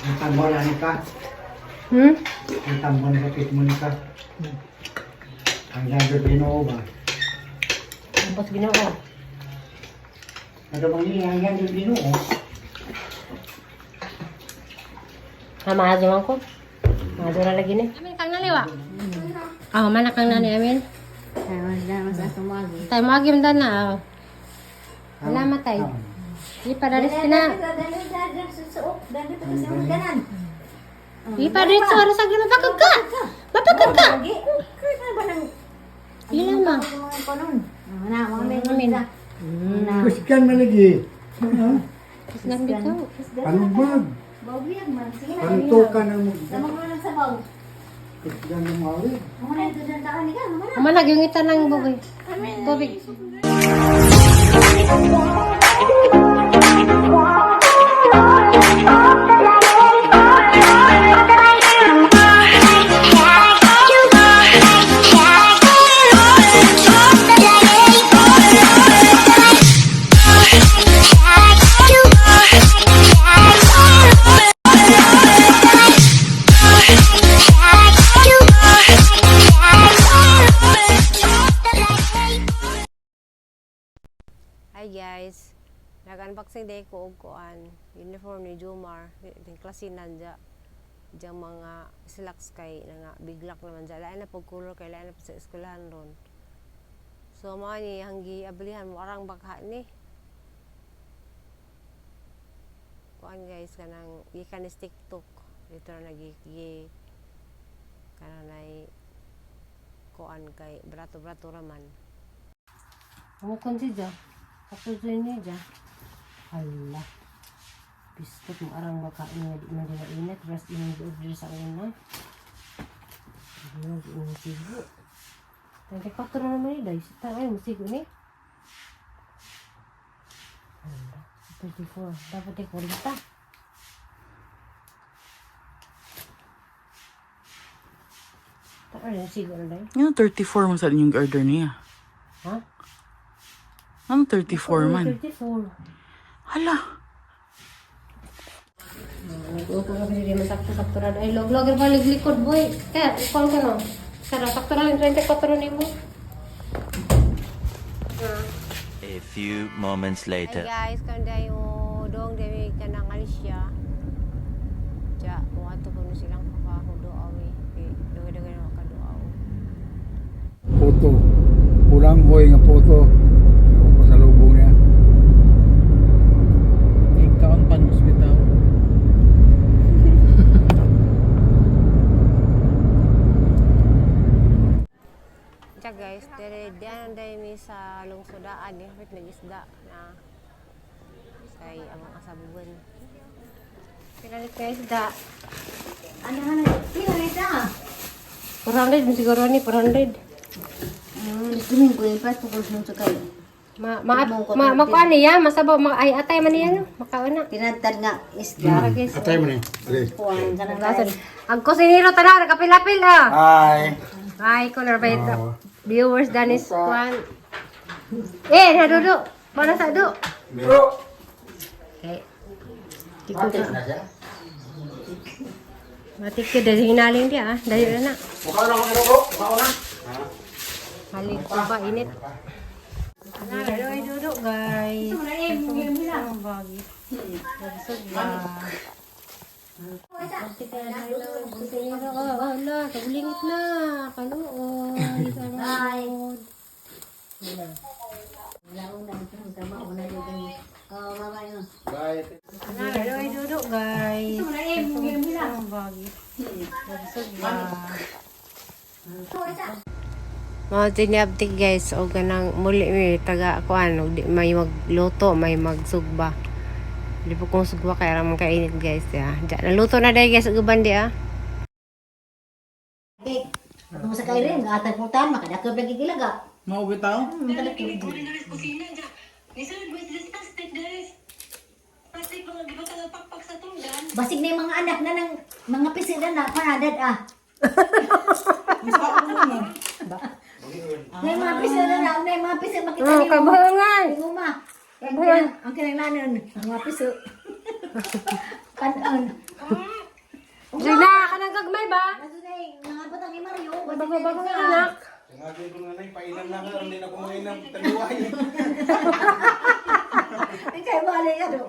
Ang tambol ani ka. Ang tambol sa pitmon ka. Ang jagod Ginoo ba? Tapos Ginoo. Ano bang niya ang jagod Ginoo? Ha, maazo man ko. Maazo ra lagi ni. Amin kang nani wa. Ah, mana kang nani amin. Tay mo agim dan na. Ah. Wala matay. Di pa daris na. Di pa dito oras agim mapakag ka. Mapakag ka. Ila ma. Amin. Kusgan man lagi. Kusgan bitaw. Panubag. Pantukan ang kusgan ng mawid. Mana gyung ng bugay. Tubig. Hi guys. Nag-unboxing day ko og kuan uniform ni Jomar. Ting klase nanja. Diyang mga slacks kay na nga biglak naman dya. Lain na pag color kay lain na pud sa eskwelahan ron. So mao ni hanggi abilihan mo arang bakha ni. Kuan guys kanang gikan ni TikTok. Dito na nagigi kanang nay kuan kay brato-brato raman. Amo kon si Ja. Ako dyan niya, Ja. Hala. Bistot mo arang makain nga di man dila inat. Rest imong gi-order sa una. Ano, di mo sigo. 34 na naman ni Day. Ay, musigo ni. Hala. 34. Dapat ay 40. Ay, sigo na Day. Yung 34 mo sa inyong order niya. Ha? Ano 34 man? 34. Hala! Nag-upo ka kasi di man sakto-sakto ra. Ay, log-log ra balik likod, boy. Kaya, ikaw ka no. Sara, sakto ra lang 34 nimo. A few moments later. Hi guys, karon dayo dong dami ka nang Alicia. Ja, mo ato kuno silang kakahudo awi. Kay dugay-dugay na makaduaw. Puto. Pulang boy nga puto. Ako ko sa lubong niya. Ikaw ang pan-hospital. Ja guys, dere diyan day mi sa lungsodaan ni hapit nagisda na kay among kasabugan. Pinalit kayo isda. Ano ano? Pila na isa? 400 siguro ni 400. Gusto ko yung pas pukul sa kayo. Ma ma ma makuan niya, masabaw ma ay atay man niya no, makaon na. Tinatad nga isda. Guys. Atay mo ni. Okay. Kuan ka nang Gasan. Ang kusinero tanan nagapil-apil ah. Hi. Ay, ko na ba ito? Viewers Danis kuan. Eh, nadudo. Mana sa do? Bro. Okay. Tiko ka. Matik ka dahil hinaling dia ah. Dahil na na. Mukha na mga bro. Mukha na. Halik ko ba init. Ano ay dudo guys. Kusinero, oh, oh, la, kabulingit na. Kaluoy. Kaluoy. Bye. Ano ay dudo guys. Mao tinabtik guys og kanang muli mi taga kuan og di may magluto, may magsugba. Di po kong sugba kay ra man kainit guys ya. Diya, naluto na dai guys og uban di ah. Bek. Kung sa kayo rin, atay pultahan, makadakop lagi gilaga. Mauwi tao? Basig na yung mga anak na ng mga pisig na na, panadad ah. May mga pisig na na, may mga pisig makita Oh, niyo. kabahangan. Uma. Ang kinanglanon, ang mga piso. Kanon. Sige na, kanang gagmay ba? Kaso na eh, mga butang ni Mario. Bago-bago nga anak. Singagin ko nga na, pailam na ka, hindi na kumain ng taliway. Ay, kay bale ka do.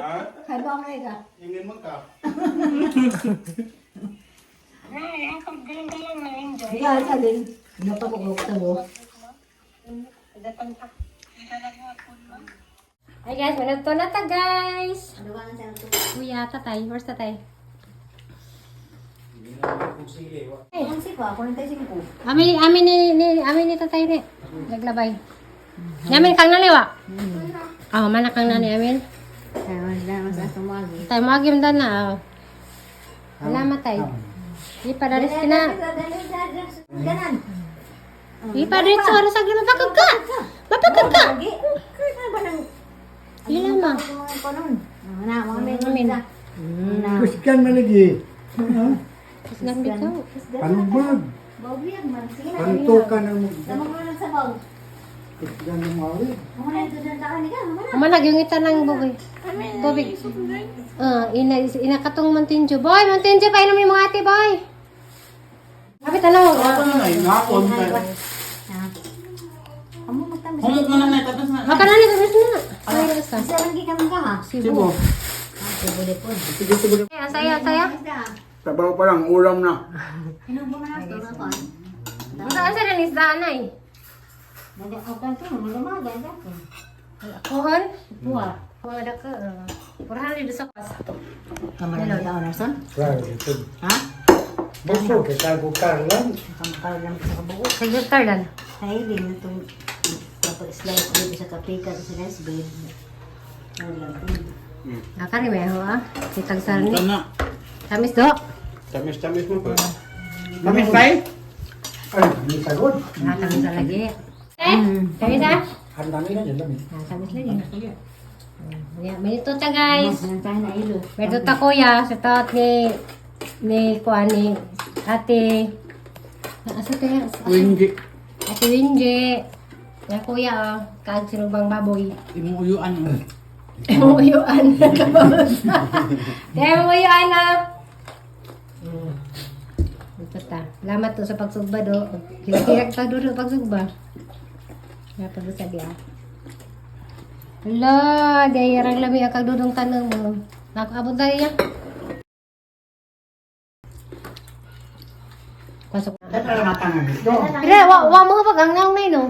Ha? Kay bale ka. Ingin man ka. Ikaw sa din. Napakukok sa mo. Ay guys, manuto na ta guys. Ano ba ang sarap to? Kuya, tatay, where's tatay? Ang sipa, 45. Amin ni tatay ni. Naglabay. Namin kang naliwa. Ah, mana kang nani amin. Kaya mas na mas ato mo agi. Tay mo agim na. Oh. Salamat tay. Di pa daris kina. Ganan. Di pa diretso aras agli mapakag ka. Mapakag ka. Lagi. Kaya ba nang Ila ma. mga konon? Na, mga may Amin. na. Kusgan man lagi. Kusgan bitaw. Panubag. Bawag man. Sige na. Panto ka ng Lamang mo lang sabaw. kusgan ng awit. Mga na ito dyan ka ni ka. Mga na. Umana gyud ngita ng bugoy. Tubig. Ah, ina ina katong Mountain Dew. Boy, Mountain Dew painom ni mga ate, boy. Kapit ano? Ako na na, hapon. Amo magtamis. Humok na na, tapos na. Maka na ni tapos na. Ay, asa. Sa lagi ka man ka ha. Cebu. Ah, Cebu de po. Ay, asaya, asaya. Sabaw pa lang, ulam na. Inom mo na ito na ko. Saan sa rin isdaan ay? Kuhon? Buwa. Wala ka. Purahan rin sa kas. Kamara na na son. Claro, ito. Ha? Buso, kay kalbo karlan. Kamara lang sa kabuo. Sa Jutterlan. Ay, di na itong slice dito sa kape ka sa slice bread. Wala. Nakari may ho ah. Kitag sa ni. Ito na. Tamis do. Tamis-tamis mo pa. Tamis tayo? Ay, hindi sagot. Ah, tamis na lagi. Eh, tamis ah. Ang dami na dyan, dami. Ah, tamis lagi. Yeah, may tuta guys. Ang tayo na ilo. May tuta kuya sa taot ni kuan ni ate. Ah, Asa tayo? Wingi. Ate Winje. Na kuya oh, kaag sinubang baboy. Imuyuan. Muyuan na kabos. Kaya muyuan na. Ito ta. Salamat to sa pagsugba do. Kira-kira pa do pagsugba. Kaya pag-usag ya. Hala, dayarang lami ang kagdudong tanong mo. Nakaabot tayo ya. Pasok na. Dapat lang matangan dito. Pero, wa mo pag ang naong na no.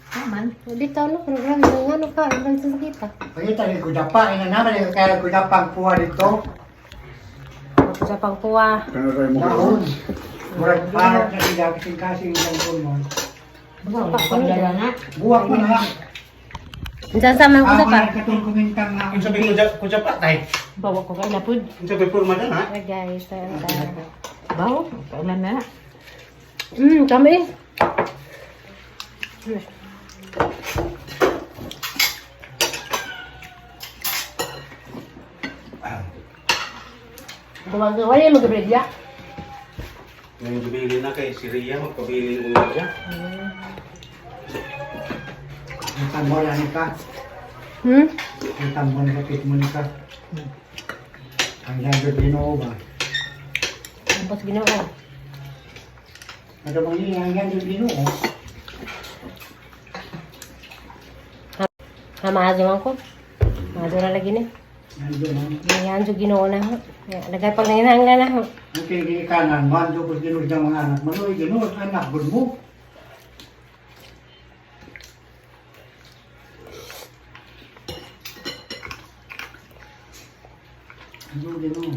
Taman. Dito no, program ng ano ka, ang sa kita. Pagkita ni Kudapa, ina naman yung kaya Kudapa ang puwa dito. Sa pangkuwa. Daon. Murag parang na sila kasing-kasing isang pulmon. Pagdala na. Buwak mo na. Diyan sa mga Ako usa pa. na katong kumintang na. Ang sabi ko, kudya pa, tay. Bawa ko kayo lapod. Ang sabi purma dyan, ha? Hi guys, tayo tayo. Bawa? Kailan na? Kami. Gumagawa niya mag-bread ya. Ngayon, bibili na kay si Ria, magpabili ulo siya. Ang tambol ani ka. Hmm? Ang tambol ni kapit mo ni ka. Ang ganda Ginoo ba? Tapos ginoo. Ano bang niya ang ganda Ginoo? Ha, maazo man ko. Maazo na lagi ni. Nandun ang Yan sa ginoo na ho. Nagay pag nanginahanglan na ho. ang kinigikanan, mando ko Ginoo ng mga anak. Manoy Ginoo, anak gud mo. Ano Ginoo?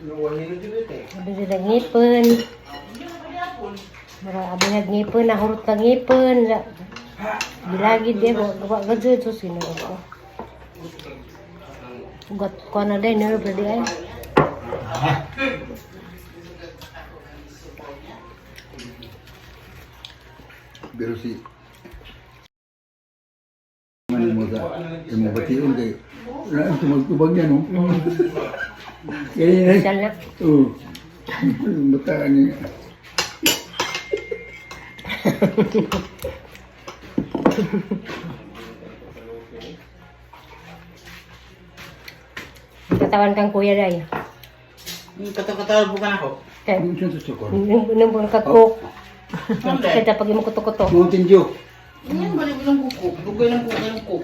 Nawahin na dito eh. Abi sila ngipon. Mura abi nag ngipon, nahurot na ngipon. Bilagi di ba wa gajud sus Ginoo ko. Ugat ko na din, nerve di ay. Pero si man mo sa imo bation kay wala ang tumagtubag niya no. Kaya Social na. oh. Bata ni Tatawan kang kuya day. Kato-kato bukan ako. Kay Ano siya sa sukon? nung nung ka-cook. Kaya pag imo kuto-kuto. Mountain Dew. Yan, balik ko ng kuko. Dugay ng kuko ng kuko.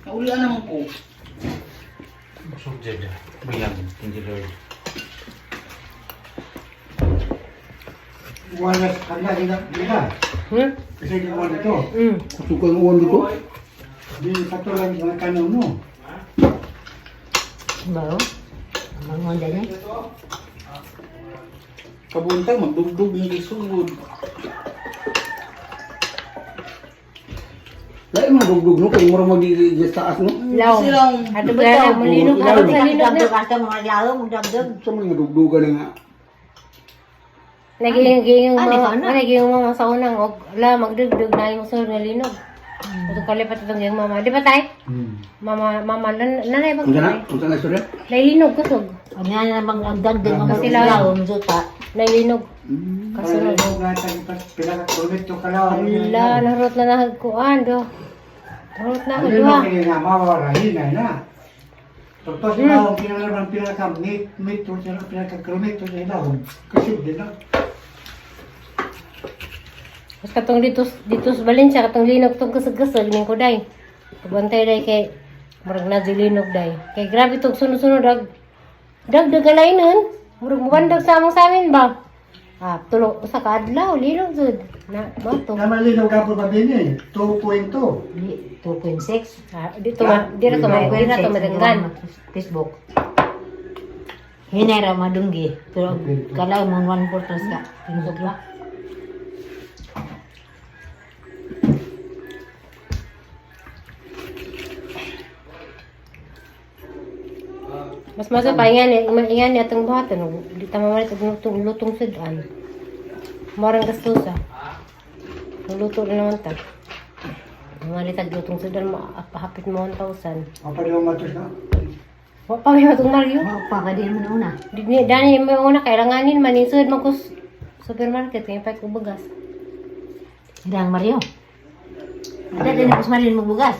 Naulian naman ko. Busog dyan. Bayang, thank you Lord. Wala sa kanila, di ba? Hmm? Kasi ginawa nito. Kusog ang uwan dito. Di katulad ng mga kanaw mo. Bawo. Ang mga niya. Kabuntag, magdugdug ng sugod. Lain mga dugdug no, kay murag magigigis taas no. Law. Silang- Ato ba malinog Ilaw. ato sa linog na. Dagdag hasta mga lawo, magdagdag. Sa mga dugdugan na nga. Naging Ah, mga di ba na? naging mga sa unang og la magdugdug na yung sunod na linog. Ato kalipat itong yung mama. Di ba tay? Mama mama nanay ba? Unsa na? Unsa na istorya? Nalinog kusog. Ang nga na bang ang dagdag mga Kasi lawo, mga Nalinog. Hmm. Kasunod. Kasunod nga tayo pinakakulit to kalaw. Ala, narot na nagkuan do. Narot na ako Ano duha. na kaya nga mawala hina na. Pagpas na ang pinalaman pinaka meat meat to sila pinaka krumit to sila kasi di na. Mas katong dito dito sa Valencia katong linog tong kusog-kusog ning ko day. Pagbantay day kay murag na di linog day. Kay grabe tong sunod-sunod dag dagdag galay nun. Murag mubandag sa among sa amin ba. Ah, tulo usa ka adlaw linog jud. Na mato. Tama linaw ka po ba din eh? 2.2. 2.6. Ah, dito ma, di ra to ma, di ra to madanggan. Facebook. Hinay ra madunggi. Pero kalaw mo 1.4 tas ka. Tinuod ba? Mas maso pa ingan ingan ni atong buhaton di ta mamalit og lutong lutong sudan. Marang gastusa. Luto na naman ta. Mamalit og lutong sudan maapahapit mo 1,000. Apa di matos na? Wa pa may matong Mario. Wa pa ka din mo na una. Di ni dani mo una kailanganin man isud man kus supermarket kay pa ko bugas. Hirang Mario. Ada din ako sa Mario magbugas.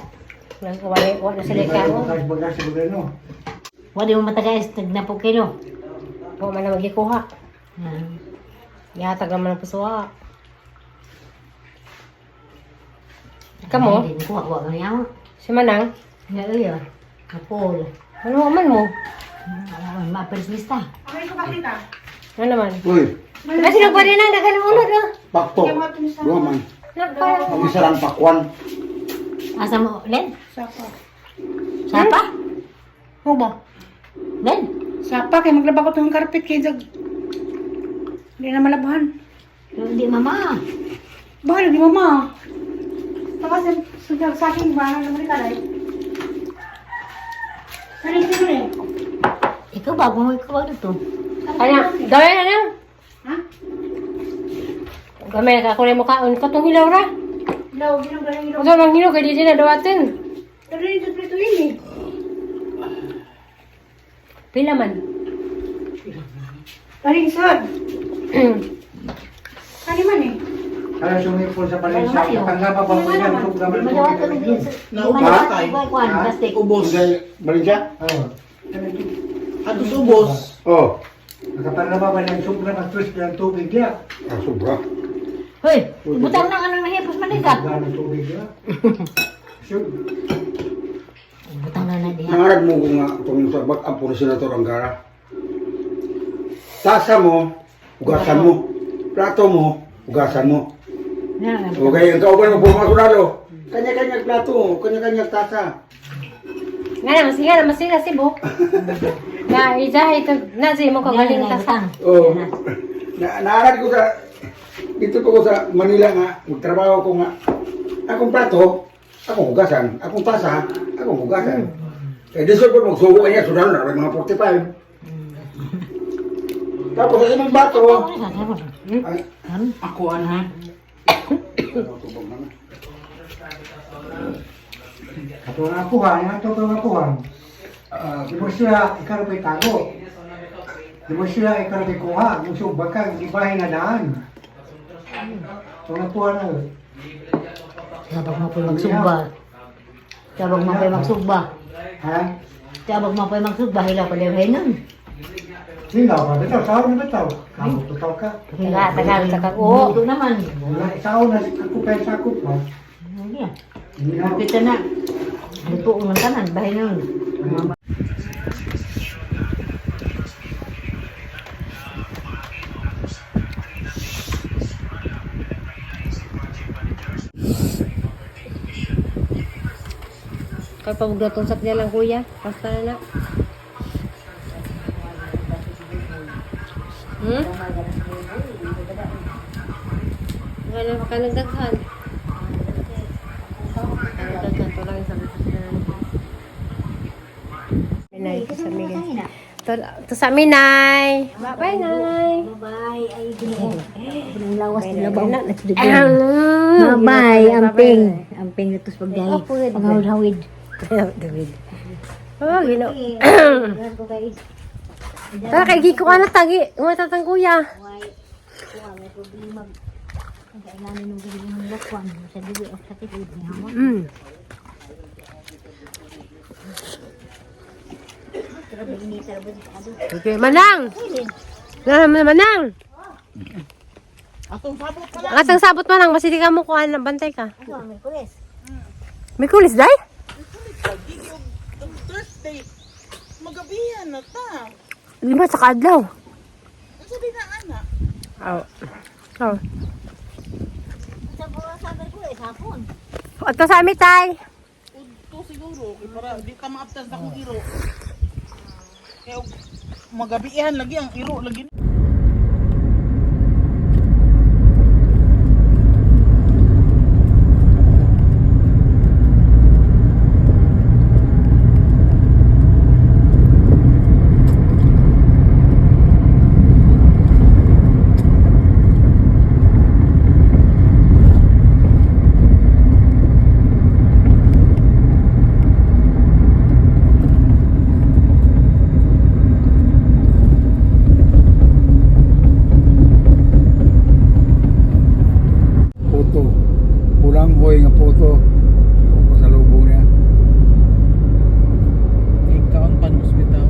Wala ko wala wa na sila kao. Bagas bagas sa gobyerno. Wa di mo matagay tag na po kilo. Wa man na magikuha. Ah. Gihatag naman ang pusuwa. Kamo, Hindi ko wa wa yaw. si Manang, Nga uyo. Kapol. ano man mo? Ma-perslista. Ano naman? Uy, Kasi nagpa rin ang daghan ng unod ah. pakto. Duha man. Nagpa. Ang isa lang pakwan. Asa mo, Len? Sapa. Sapa? Mo ba? Len? Sapa kay maglaba ko tong carpet kay jag. Hindi na malabahan. Hindi mama. Bahala di mama. Baka sa sa akin ba na naman ka dai. Ano sino eh? Ikaw ba mo ikaw ba to? Ano? Gawin na lang. Ha? Gamay ka kulay mo kaon katong hilaw ra. Hilaw, hilaw, hilaw, hilaw. Unsa mang hilaw kay di na dawatin. Pero dito prito yun eh. Pila man. Paring sod. Ano man eh? Kaya sumipon sa Valencia, katanggap pa po yan, tugga man Madawat ko tubig. Naubos tayo. plastic. Ubos. Unsay Valencia? Oo. Atos ubos. Oh, Nakapanlaba pa ng sobra mag-twist ng tubig niya. ah, sobra. Hoy, butang na ano na hipos man ka. Sobra ng tubig niya. Sure. Butang na na diha. Nangarag mo ko nga itong sa back up ni Senator Angara. Tasa mo, ugasan mo. Plato mo, ugasan mo. Na. Okay, ang kauban mo puro sundalo. Kanya-kanya plato, kanya-kanya tasa. Nga na masila na masila Cebu. Na isa ito na si mo kagaling ta sa. Oh. Na naarad ko sa dito ko sa Manila nga, magtrabaho ko nga. Akong plato, akong hugasan, akong tasa, akong hugasan. Eh di ko magsubo kanya sundalo na mga 45. Tapos sa imong bato, ay, Ako ano ha? tubog na. Ato ang akuha, ang ato ang akuha. Di mo sila ikaw may tago. Di mo sila ikaw may kuha. Yung sumba ka, hindi bahay na daan. Ito ang akuha na. Tabag mo pa magsugba. Tabag mo pa magsugba. Ha? Tabag mo pa yung magsugba, hilaw pa liway nun. Hilaw ka, bitaw, sao na bitaw. Kamu tutaw ka. Taga, taga, taga, oo. Luto naman. Wala, sao na, ako pa sa ako pa. Hindi ah. Kita na. Luto ng tanan, bahay nun. Kay pamugdatong sa niya lang kuya. Basta na na. Hmm? Wala pa ka ng daghan. Daghan to lang sabi ko sa Minay, to sa amin. To sa amin, Nay. Bye-bye, Nay. Bye-bye. Ay, ginoo. Ang lawas ng labaw. Bye-bye, Bye-bye. Amping. Amping na tos pagdahi. Oh, pwede. Pangawid-hawid. David. Oh, ginoo. Ganun ko kay Tara, kay Giko ka na tagi. Umatatang kuya. Why? Kuha, may problema. Ang kailangan ng gawin ng lakwan. Sa duwi o sakit. Mm. Grabe, inita. Okay, Manang! Manang, Manang! Atong sabot pala. Ang atang sabot Manang, basta di ka mo kuha ng bantay ka. Ano, may kulis. May kulis, day? Gigi og Thursday. Magabihan na ta. Lima sa kaadlaw. Unsa di na ana? Oo. Oh. Sa buwan sa Merkulis, hapon. Ato sa amin, tay. Udto siguro kay para di ta maaptas na akong iro. Kay og magabihan lagi ang iro lagi. Puto. Pulang boy nga puto. Ako sa lubong niya. Ikaon pan ospital.